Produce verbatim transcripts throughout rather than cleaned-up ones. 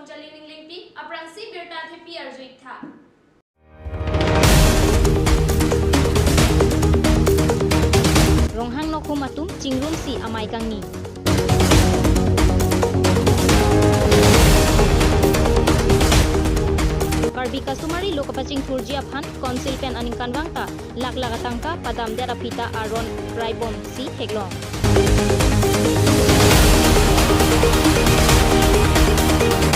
Jalining Lengpi, aphrangsi birta thepi arju-ik tha. Ronghang Nokhum atum chingrumsi amei kangni. Karbi customary law kapachingthurji aphan Council pen aningkanvang ta lakh lakh atangka padamdet aphi ta aron kraibomsi theklong.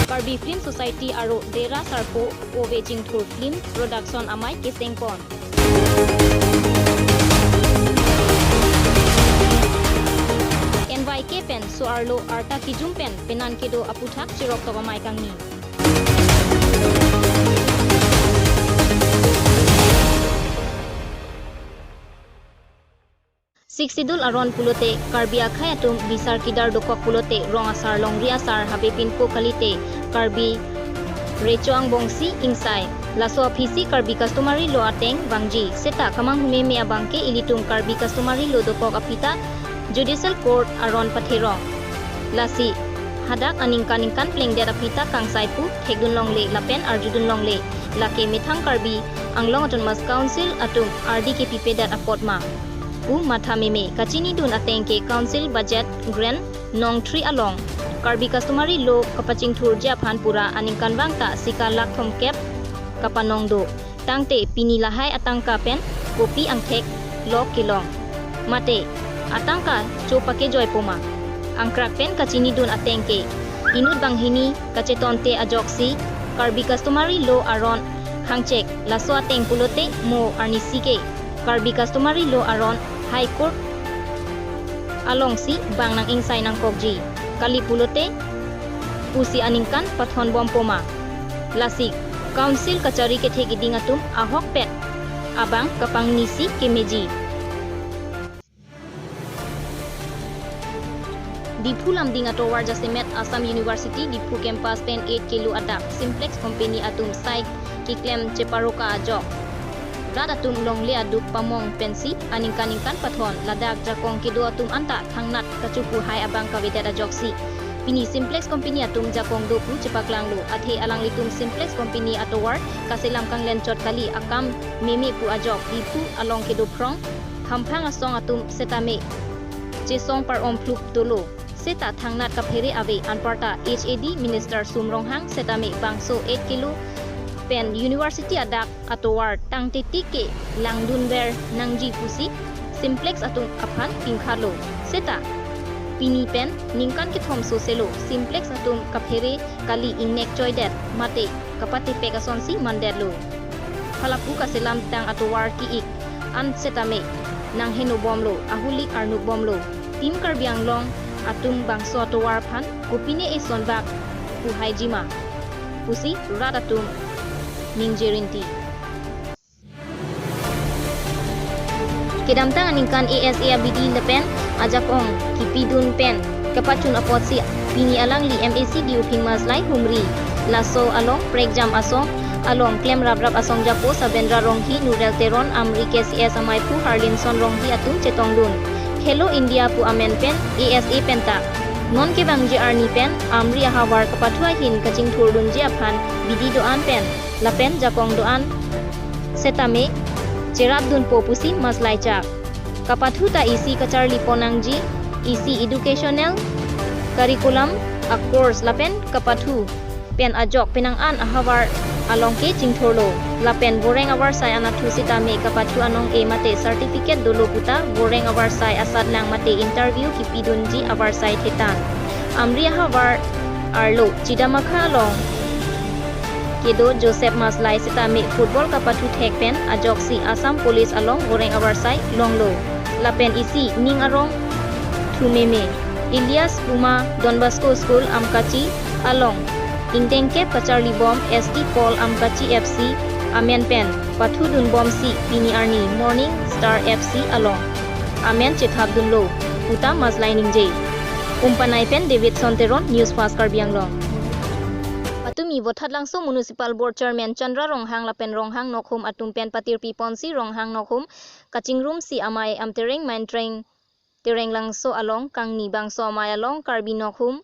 Karbi Film Society aro Dera Sarpo ove chingthur film production amei kesengpon. N Y K pen so-arlo arta kijum pen penan kedo aputhak chiroktok amei kangni. Sixth Schedule aron pulote Karbi akhei atum bisar kidar dokok pulote rong asar longri asar habe pinpo kalite Karbi recho angbongsi ingsai. Laso aphisi Karbi customary law ateng vangji. Seta kemanghu meme abangke ilitum Karbi customary law dokok aphi ta judicial court aron patherong. Lasi hadak aningkan ningkan plengdet aphi ta kangsai pu thekdun longle lapen arjudun longle. Lake methang Karbi Anglong Autonomous Council atum ardi kepipedet apot ma pu matha meme. Kachinidun ateng ke Council budget grant nong three along Karbi customary law kapachingthurji aphan pura aningkanvang ta sika lakh thomkep kapanong do. Tangte pini lahai atangka pen kopi angthek lo kelong. Mate atangka cho pakejoi poma. Angkrak pen kachinidun ateng ke inut banghini kachetonte ajoksi Karbi customary law aron hangchek. Laso ateng pulote mo arnisi ke Karbi customary law aron High Court alongsi bang nang-ingsai nangkokji. Kali pulote pusi aningkan pathonbom poma. Lasi Council kachari kethe kiding atum ahokpet abang kapangnisi kemeji. Diphu Lumding atovar jasemet Assam University Diphu campus pen eight kilo adak Simplex company atum site keklem cheparoka ajok rat atum longle aduk pamong pensi aningkan ningkan pathon, ladak jakong kedo atum anta thangnat kachupu hai abang kavedet ajoksi pini Simplex company atum jakong do pu chepaklanglo. Athe alanglitum Simplex company atovar kaselam kanglenchot kali, akam meme pu ajok Diphu along kedo phrong hamphang asong atum setame chesong par-om phlup dolo. Seta thangnat kaphere ave. Anparta H A D Minister Sum Ronghang setame bangso eight kilo pen university adak atovar tangtetik ke langdunver nangji pusi Simplex atum aphan pingkharlo. Seta pini pen ningkan kethom soselo Simplex atum kaphere kali, ingnek choidet mate kapatepek asonsi mandetlo. Halapu kaselam tang atovar ki-ik an setame nanghenobomlo, ahulik arnukbomlo. Team Karbi Anglong atum bangso atovar aphan kopine eson bak puhaijima pusi rat atum ningje rinti. Kedamtang aningkan A S A abidi lapen ajakong kipidun pen kapachun apotsi pini alangli M A C D uphing maslai humri. Laso along prekjam asong along klemraprap asong japo Sabendra Ronghi, Nurel Teron, Amri K C S amaiphu Harlinson Ronghi atum chetongdun. Khelo India pu amen pen A S A penta non kevangji arni pen Amri ahavar kapathu ahin kachingthurdunji aphan bidi do-an pen lapen jakong do-an setame cherapdunpo pusi maslai chak. Kapathu ta isi kacharlipon nangji, isi educational curriculum a-course lapen kapathu pen ajok penang an ahavar along ke chingthurlo. Lapen voreng avarsai anatthu sitame kapathu anong-e mate certificate dolo puta voreng avarsai asatlang mate interview kipidunji avarsai thetan. Amri ahavar arlo Chidamakha along kedo Joseph Maslai sitame football kapathu thek pen ajoksi Assam Police along voreng avarsai longlo. Lapen isi ning arong thumeme Elias Puma Don Bosco School Amkachi along ingdengkep kacharlibom S T Paul Amkachi F C amen pen pathudunbomsi pini arni Morning Star F C along amen chethapdunlo puta maslai ningje. Umpanai pen Davidson Teron, News Fast Karbi Anglong. Patumi Vothatlangso Municipal Board Chairman Chandra Ronghang lapen Ronghang Nokhum atum pen patirpiponsi Ronghang Nokhum kachingrumsi amei Amtereng Maintreng Tereng Langso along kangni. Bangso amei along Karbi Nokhum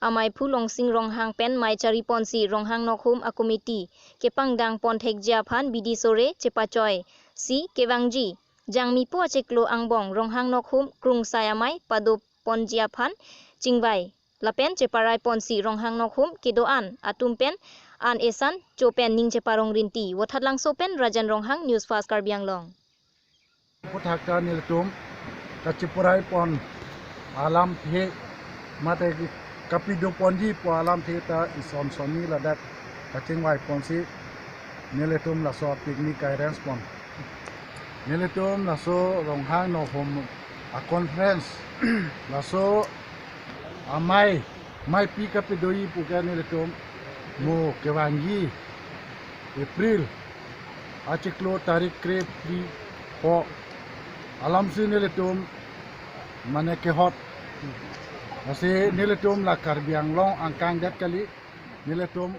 amaiphu Longsing Ronghang pen mei chari ponsi Ronghang Nokhum a committee kepangdang pon thekji aphan bidi sore chepachoi si kevangji Jangmipo achiklo angbong Ronghang Nokhum krungsai amei pado ponji aphan chingvai lapen cheparai ponsi Ronghang Nokhum kedo-an atum pen an esan cho pen ning cheparong rinti. Vothatlangso pen Rajan Ronghang, News Fast Karbi Anglong. Aphuthak ta nelitum kachiparai pon alamthe mate kapado ponji pu alamthe ta ison sonni ladak kachingvai ponsi nelitum laso picnic arrange pon. Nelitum laso Ronghang Nokhum a conference laso amei meipi kapadoji pu ke nelitum mo kevangji April achiklo tarik krepri po alamsi nelitum mane kehot. Lasi nelitum la Karbi Anglong angkang det kali, nelitum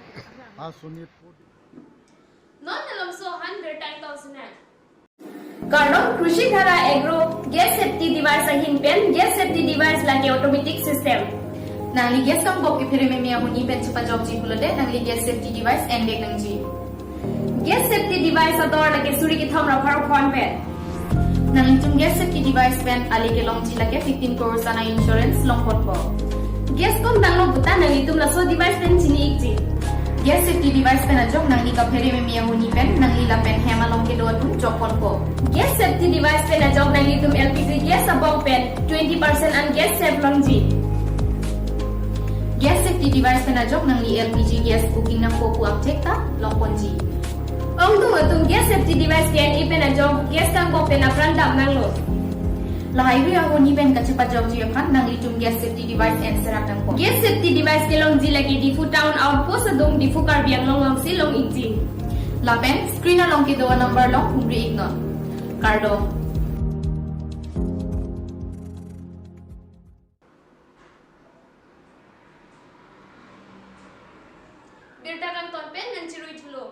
asunit. Non nalomso han birta ingtong sinang. Kardom, Krishi Dhara Agro gas safety device ahin pen, gas safety device lake automatic system. Nangli gas kangkok kephere meme ahuni pen chepajokji pulote nangli gas safety device envek nangji. Gas safety device ador lake suri kethom ra pharo phongo pen. Nanglitum gas safety device pen ale kelongji lake fifteen crores ana insurance longponpo. Gas kom tanglo puta nanglitum laso device pen chini-ikji. Gas safety device pen ajok nangli kaphere meme ahuni pen nangli lapen hem along kedo atum jokponpo. Gas safety device pen ajok nanglitum L P G gas abong pen twenty percent an gas save longji. Gas safety device pen ajok nangli L P G gas booking nangpo pu update ta longponji. Ongdung atum gas safety device ke-en-e pen ajok gas kangkok pen apran dam nanglo. Lahai hui ahuni pen kachepajokji aphan nanglitum gas safety device enserak nangpo. Gas safety device kelongji lake Diphu Town Outpost adung Diphu Karbi Anglong alongsi long-ikji. Lapen screen along kedo number along humri-iknon. Kardom. Birta kangton pen nangchirui thulo.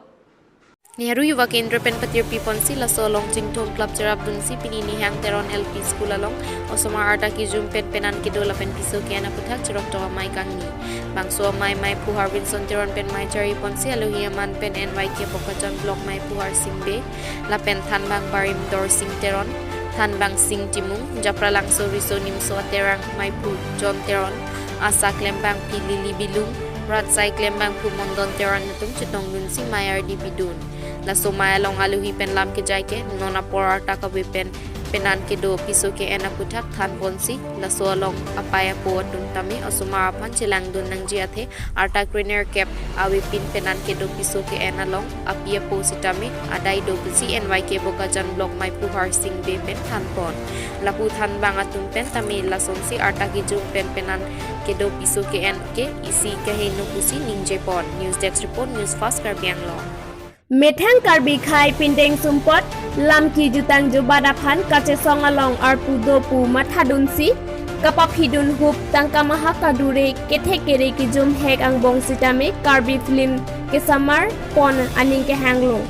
Nehru Yuva Kendra pen patirpi ponsi laso along Jingthum Club cherapdunsi pini Nihang Teron L P School along osomar arta kejum pen penan kedo lapen piso ke-en aphuthak cheroktok amei kangni. Bangso amei meiphu Harbinson Teron pen mei chari ponsi alohi aman pen N Y K Bokajan Block meiphu Harsing Bey lapen thanbang Barim Dorsing Teron, thanbang Sing Timung, Japralangso Riso Nimso Aterang meiphu John Teron, asa klembangpi Lily Bilung, rat asai klembangpo Mondon Teron atum chetongdunsi mei ardi pidun. Laso mei along alohi pen lam kejai ke non apor arta kave pen penan kedo piso ke-en aphuthak than ponsi laso along apai apo atum tame osomar aphan chelangdun nangji athe arta krenerkep avepin penan kedo piso ke-en along api apo sitame adai do pusi N Y K Bokajan Block meiphu Harsing Bey pen thanpon. Lapu thanbang atum pen tame lasonsi arta kejum pen penan kedo piso ke-en ke isi kaheno pusi ningjepon. News Desk Report, News Fast Karbi Anglong. Methang Karbi akhei pindeng sumpot lam kejutang jubat aphan kachesong along arpu do pu mathadunsi kapaphidun hup tangka maha kadure kethe kere kejum hek angbong sitame Karbi film kesamar pon aning kehanglo.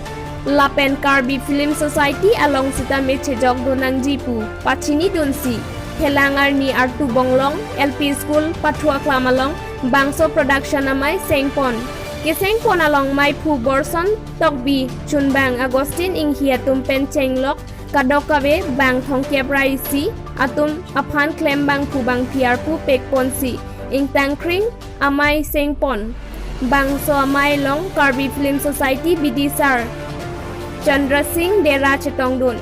Lapen Karbi Film Society along sitame chejokdun nangji pu pachinidunsi Thelang arni Artu Bonglong L P School pathu aklam along bangso production amei sengpon. Kesengpon along meiphu Borson Tokbi, chunbang Augustine Inghi atum pen chenglok kadokave bang thomkep ra isi atum aphan klembangpo bangpi arpu pekponsi ingtang kring amei sengpon. Bangso amei along Karbi Film Society bidisar Chandra Singh Dera chetongdun.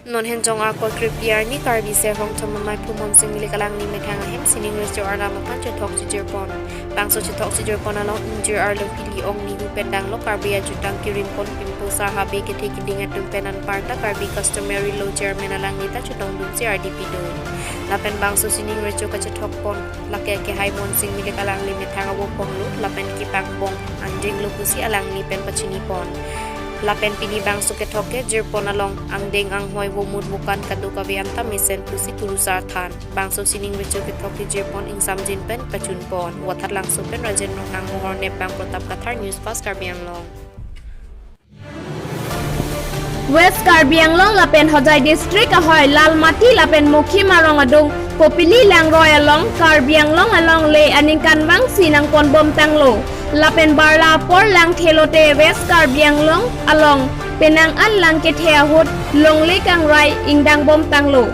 Non henjong akor krepli arni Karbi Serhong Thom amei Phu Monsing Milik alangli methang ahem sining recho arnam aphan chethok chijirpon. Bangso chethok chijirpon along ingjir arlo pili ong nihu pen danglo Karbi ajutang kirimpon pimpo sar habe kethe kiding atum pen anparta Karbi Customary Law Chairman alangli ta chutongdunsi ardi pidun. Lapen bangso sining recho kachethokpon lake kehai Monsing Milik alangli methang avo ponglo lapen kepangbong angdeng lo pusi alangli pen pachinipon. Lapen pini bangso kethok kejirpon along angdeng anghoi vomut vokan kadokave anta mesen pusi kurusar than. Bangso sining recho kethok kejirpon ingsamjin pen pachunpon. Wathat Langso pen Rajen Ronghang, Mohor Nepbang, Protap Kathar, News Fast Karbi Anglong. West Karbi Anglong lapen Hojai District ahoi Lalmati lapen Mokhim arong adung Kopili langroi along Karbi Anglong alongle aningkanvang si nangponbomtanglo. Lapen barla apor langthelote West Karbi Anglong along penang an langkethe ahut longle kangrai ingdangbomtanglo.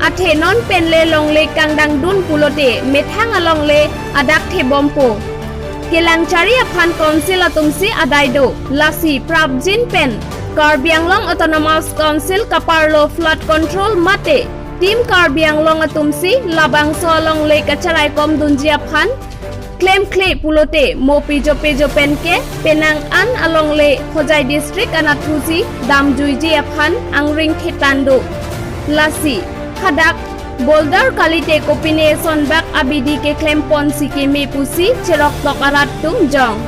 Athe non penle longle kangdangdun pulote methang alongle adak thebompo. Kelang chari aphan Council atumsi adai do. Lasi prapjin pen Karbi Anglong Autonomous Council kaparlo flood control mate Team Karbi Anglong atumsi labangso alongle kacharaikomdunji aphan klemkle pulote mo pejo pejo penke penang an alongle Hojai district anatthusi damjuiji aphan angring thetan do. Lasi hadak boulder kalite kopine sonbak abidi keklemponsi keme pusi cheroktok arat atum jong.